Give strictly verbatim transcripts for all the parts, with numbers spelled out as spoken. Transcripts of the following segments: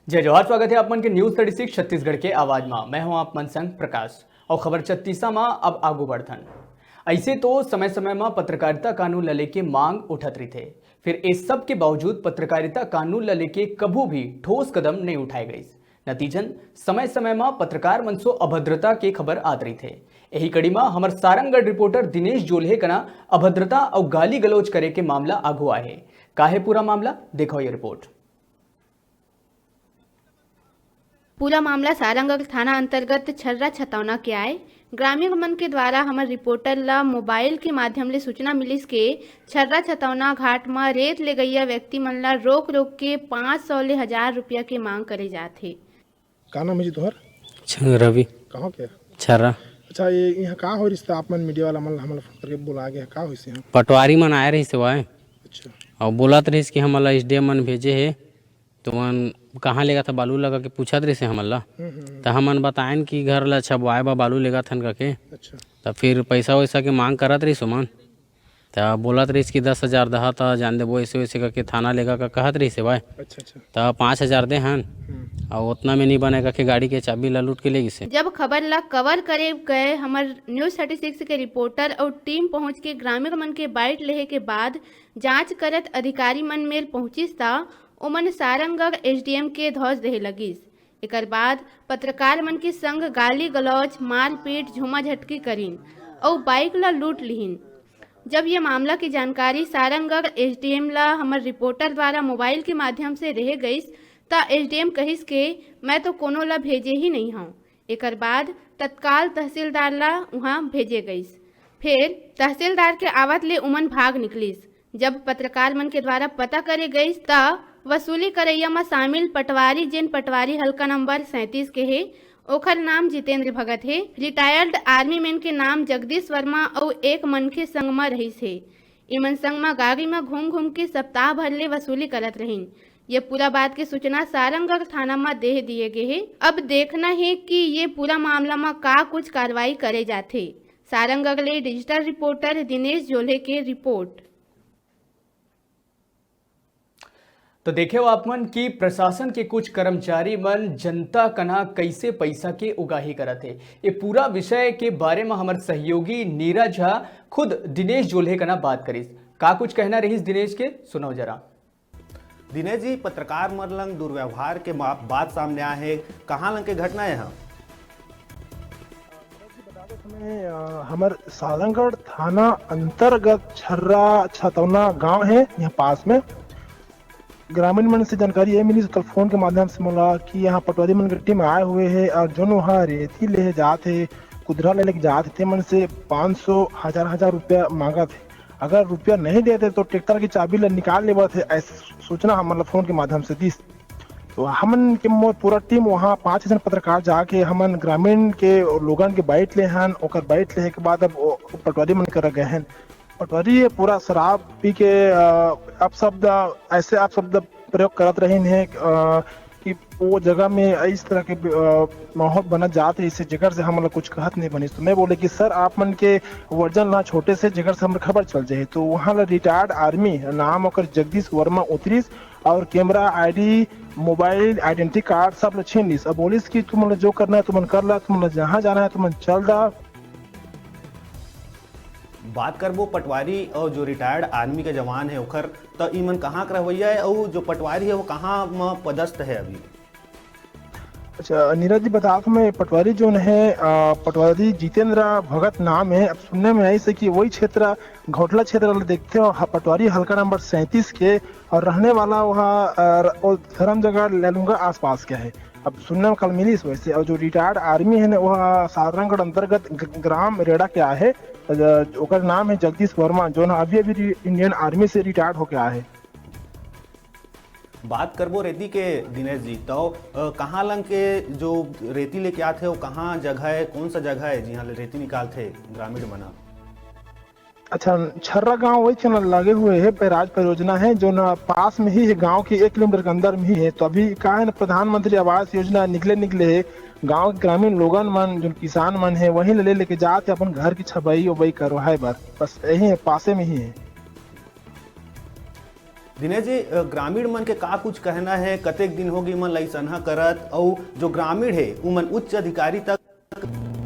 जय जोहार, स्वागत है आप मन के न्यूज़ थर्टी सिक्स छत्तीसगढ़ के आवाज मा। मैं हूं आप मन संग प्रकाश। और खबर छत्तीसा मा अब आगू बढ़थन। ऐसे तो समय समय मा पत्रकारिता कानून ला लेके मांग उठत रहिथे, फिर इस सब के बावजूद पत्रकारिता कानून ला लेके कभू भी ठोस कदम नहीं उठाए गइस। नतीजन समय समय मा पत्रकार मन सो अभद्रता के खबर आत रहिथे। यही कड़ी मा हमर सारंगढ़ रिपोर्टर दिनेश जोल्हे कना अभद्रता और गाली गलौज करे के मामला आगू आए हे। का हे पूरा मामला, देखो ये रिपोर्ट। पूरा मामला सारंगढ़ थाना अंतर्गत छर्रा छतौना के आए। ग्रामीण मन के द्वारा हमर रिपोर्टर ला मोबाइल के माध्यम ले सूचना मिलिस के छर्रा छतौना घाट म रेत ले गइया व्यक्ति मन ला रोक रोक के पाँच सौ ले हजार रुपया के मांग करे जात हे। का नाम है जी तुम्हार? छ-, रवि। कहाँ के? छर्रा। अच्छा, ये यहाँ का हो रिश्ता? आप मन मीडिया वाला मन हमला फोन करके बुला गए, का होइस यहाँ? पटवारी मन आए रहिस हे भाई। अच्छा। और बोलत रहिस कि हमला एसडीएम मन भेजे हे, तुमन कहाँ लेगत हव बालू ला कहिके पूछत रहिस हे हमन ला। हम्म, हम्म, हम्म। त हमन बताएन कि घर ला छबवाए बर बालू लेगत हन कहिके। अच्छा। त फिर पैसा वैसा के मांग करत रहिस ओमन। त बोलत रहिस कि दस हजार दहा त जान देबो, ऐसे वैसे कहिके थाना लेगा का कहत रहिस हे भाई। अच्छा, अच्छा। त पाँच हजार दे हन, हम्म। और उतना में नहीं बने कहिके गाड़ी के चाबी ला लूट के ले गिस हे। जब खबर ला कवर करे गए हमर न्यूज़ थर्टी सिक्स के रिपोर्टर और टीम पहुंच के ग्रामीण मन के बाइट लेहे के बाद जांच करत अधिकारी मन मेर पहुंचिस त ओमन सारंगढ़ एसडीएम के धौंस देहे लगिस। एकर बाद पत्रकार मन के संग गाली गलौज, मारपीट, झूमा झटकी करिन अउ बाइक ला लूट लिहिन। जब ये मामला के जानकारी सारंगढ़ एसडीएम ला हमर रिपोर्टर द्वारा मोबाइल के माध्यम से रेहे गइस, त एसडीएम कहिस के, "मैं तो कोनो ला भेजे ही नहीं हंव।" एकर बाद तत्काल तहसीलदार ला उहां भेजे गइस। फेर तहसीलदार के आवत ले उमन भाग निकलिस। जब पत्रकार मन के द्वारा पता करे गइस, त वसूली करइया म शामिल पटवारी, जेन पटवारी हल्का नंबर सैंतीस के हे, ओखर नाम जितेंद्र भगत हे। रिटायर्ड आर्मी मैन के नाम जगदीश वर्मा अउ एक मनखे संग म रहिस हे। इमन संग म गाड़ी म घूम घूम के सप्ताह भर ले वसूली करत रहिन। ये पूरा बात के सूचना सारंगढ़ थाना म दे दिए गे हे। अब देखना हे कि ये पूरा मामला म का कुछ कार्रवाई करे जाथे। सारंगढ़ ले डिजिटल रिपोर्टर दिनेश जोल्हे के रिपोर्ट। तो देखे हो आप मन कि प्रशासन के कुछ कर्मचारी मन जनता कना कैसे पैसा के उगाही करत हे। ये पूरा विषय के बारे में हमर सहयोगी नीरज झा खुद दिनेश जोल्हे कना बात करिस। का कुछ कहना रहिस दिनेश के, सुनो जरा। दिनेश जी, पत्रकार मन लंग दुर्व्यवहार के मा-, बात सामने आए हे, कहाँ लंग के घटना हे? हाँ, बता देत हमें, अ, हमर सारंगढ़ थाना अंतर्गत छर्रा छतौना गांव हे, यहाँ पास में। ग्रामीण मन से जानकारी ये मिलिस, कल फोन के माध्यम से मोला कि यहाँ पटवारी मन के टीम आए हुए हे और जोन वहाँ रेती ले जात हे, कुदरा ले लेके जात हे, ते मन से पाँच सौ, हजार, हजार रुपया मांगत हे। अगर रुपया नहीं देते तो ट्रैक्टर की चाबी ला निकाल लेवत हे, ऐसे सूचना हमन ला फोन के माध्यम से दिस। तो हमन के मो-, पूरा टीम वहाँ पाँच झन पत्रकार जाके हमन ग्रामीण के लोगन के बाइट ले हन, ओकर बाइट लेहे के बाद अब ओ, पटवारी मन करा गए हन। पटवारी ये पूरा शराब पी के, अ, अपशब्द, ऐसे अपशब्द प्रयोग करत रहिन हे, अ, कि वो जगह में इस तरह के, अ, माहौल बना जात हे, इससे जेकर से हमन ला कुछ कहत नहीं बनिस। तो मैं बोले कि सर, आप मन के वर्जन ला छोटे से, जेकर से हमर खबर चल जाए। तो वहाँ ला रिटायर्ड आर्मी, नाम ओकर जगदीश वर्मा उतरिस और camera, ID, mobile, identity card सब ला छीन लिस। अब बोलिस कि तुमन ला जो करना है तुमन कर ला, तुमन ला जहाँ जाना है तुमन चल दा। बात करबो पटवारी और जो रिटायर्ड आर्मी के जवान हे ओखर, त इमन कहाँ के रहवैया हे और जो पटवारी हे वो कहाँ म पदस्थ हे अभी? अच्छा नीरज जी, बतात हंव मैं, पटवारी जोन हे, अ, पटवारी जितेंद्र भगत नाम हे। अब सुनने में आइस हे कि वही क्षेत्र, घोटला क्षेत्र ला देखते हो, ह-, पटवारी हल्का नंबर सैंतीस के और रहने वाला वह, अ, र-, वो धर्म जगह लैलूंगा आसपास के हे। अब सुनने में कल मिलिस वैसे, और जो रिटायर्ड आर्मी हे ना, वह सारंगढ़ अंतर्गत ग-, ग्राम रेड़ा के आए हे। अ, ओकर नाम हे जगदीश वर्मा, जोन अभी अभी रि-, इंडियन आर्मी से रिटायर्ड होके आए हे। बात करबो रेती के दिनेश जी, तो, अ, कहाँ लंग के जो रेती लेके आथे, वो कहाँ जगह हे, कौन सा जगह हे, जिहाँ ले रेती निकालथे ग्रामीण मन ह? अच्छा, छर्रा गांव वही चैनल लगे हुए हे, बैराज परियोजना हे, जो न पास में ही हे, गांव के एक किलोमीटर के अंदर में ही हे। तो अभी का हे ना, प्रधानमंत्री आवास योजना निकले, निकले हे, गांव के ग्रामीण लोगन मन, जो किसान मन हे, वहीं ले, ले लेके जात हे अपन घर की छबई उबई करवाए बर। बस यही हे, पासे में ही हे। दिनेश जी, अ, ग्रामीण मन के का कुछ कहना हे? कतेक दिन होगे मन ला इसनहा करत, अउ जो ग्रामीण हे, उमन उच्च अधिकारी तक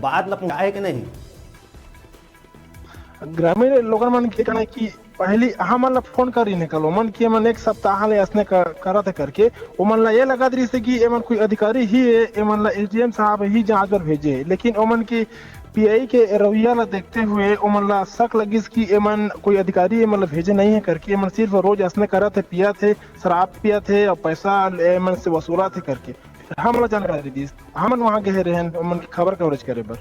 बात ला पहुंचाए के नहीं? ग्रामीण लोगन मन के कहना हे कि पहली हमन ला फोन कर रहिन हे कल, ओमन कि एमन एक सप्ताह ले असने क-, करत हे करके, ओमन ला ये लगत रहिस हे कि एमन कोई अधिकारी ही हे, एमन ला एसडीएम साहब ही जांच बर भेजे हे, लेकिन ओमन के पीआई के रवैया ला देखते हुए ओमन ला शक लगिस कि एमन कोई अधिकारी एमन ला भेजे नहीं हे करके, एमन सिर्फ रोज असने करत हे, पियत हे, शराब पियत हे अउ पैसा एमन से वसूलत हे करके। हमन ला जानकारी दिस, हमन वहां गए रहन, ओमन के खबर कवरेज करे बर।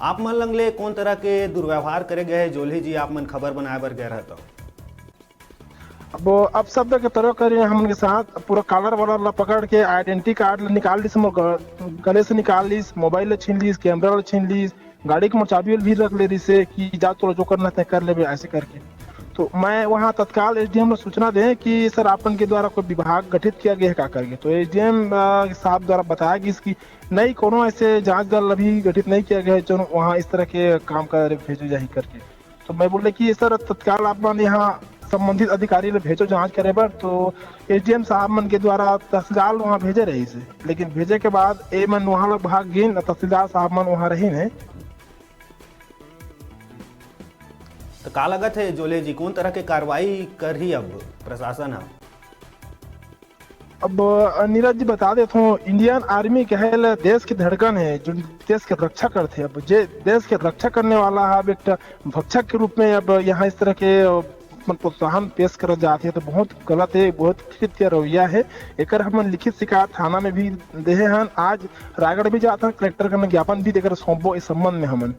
आप मन लंग ले कौन तरह के दुर्व्यवहार करे गए हे जोल्हे जी, आप मन खबर बनाए बर गए रहत हो? अब अपशब्द के प्रयोग करिन हमन के साथ, पूरा कॉलर वालर ला पकड़ के आइडेंटिटी कार्ड ला निकाल लिस, मोर ग-, गले से निकाल लिस, मोबाइल ला छीन लिस, कैमरा ला छीन लिस, गाड़ी के मोर चाबी भी रख ले रहिस हे कि जा तोला जो करना हे कर लेबे, ऐसे करके। तो मैं वहाँ तत्काल एसडीएम ला सूचना दे कि सर, आपन के द्वारा कोई विभाग गठित किया गया है का करके। तो एसडीएम साहब द्वारा बताया गिस कि नहीं, कोनो ऐसे जांच दल अभी गठित नहीं किया गया है जो वहाँ इस तरह के काम करे भेजे जाही करके। तो मैं बोले कि सर, तत्काल आप मन यहाँ संबंधित अधिकारी ला भेजो जांच करे बर। तो एसडीएम साहब मन के द्वारा तहसीलदार वहाँ भेजे रहिस हे, लेकिन भेजे के बाद ए मन वहाँ लोग भाग गिन, तहसीलदार साहब मन वहाँ रहिन हे। तो का लगत हे जोल्हे जी, कौन तरह के कार्रवाई करही अब प्रशासन ह? अब, अ, नीरज जी, बता देत हूँ, इंडियन आर्मी कहे ल देश के धड़कन हे, जो देश के रक्षा करथे। अब जे देश के रक्षा करने वाला ह, अब एक ठा भक्षक के रूप में अब यहाँ इस तरह के, अ, मतलब प्रोत्साहन पेश करल जात हे, तो बहुत गलत हे, बहुत घृणित रवैया हे। एकर हमन लिखित शिकायत थाना में भी देहे हन। आज रायगढ़ भी जात हन, कलेक्टर कन ज्ञापन भी देकर सौंपबो इस संबंध में हमन।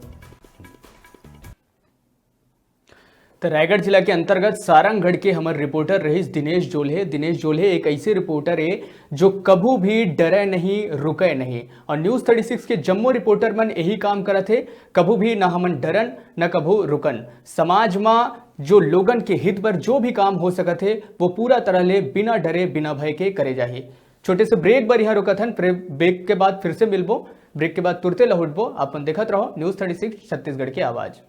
तो रायगढ़ जिला के अंतर्गत सारंगढ़ के हमर रिपोर्टर रहिस दिनेश जोल्हे। दिनेश जोल्हे एक ऐसे रिपोर्टर हे जो कभू भी डरे नहीं, रुके नहीं, और न्यूज़ थर्टी सिक्स के जम्मो रिपोर्टर मन यही काम करत हे। कभू भी ना हमन डरन, ना कभू रुकन। समाज मा जो लोगन के हित बर जो भी काम हो सकत हे, वो पूरा तरह ले बिना डरे, बिना भय के करे जाही। छोटे से ब्रेक बर यहाँ रुकत हन, फिर ब्रेक के बाद फिर से मिलबो। ब्रेक के बाद तुरते लहुटबो। आप मन देखत रहो न्यूज़ थर्टी सिक्स छत्तीसगढ़ के आवाज।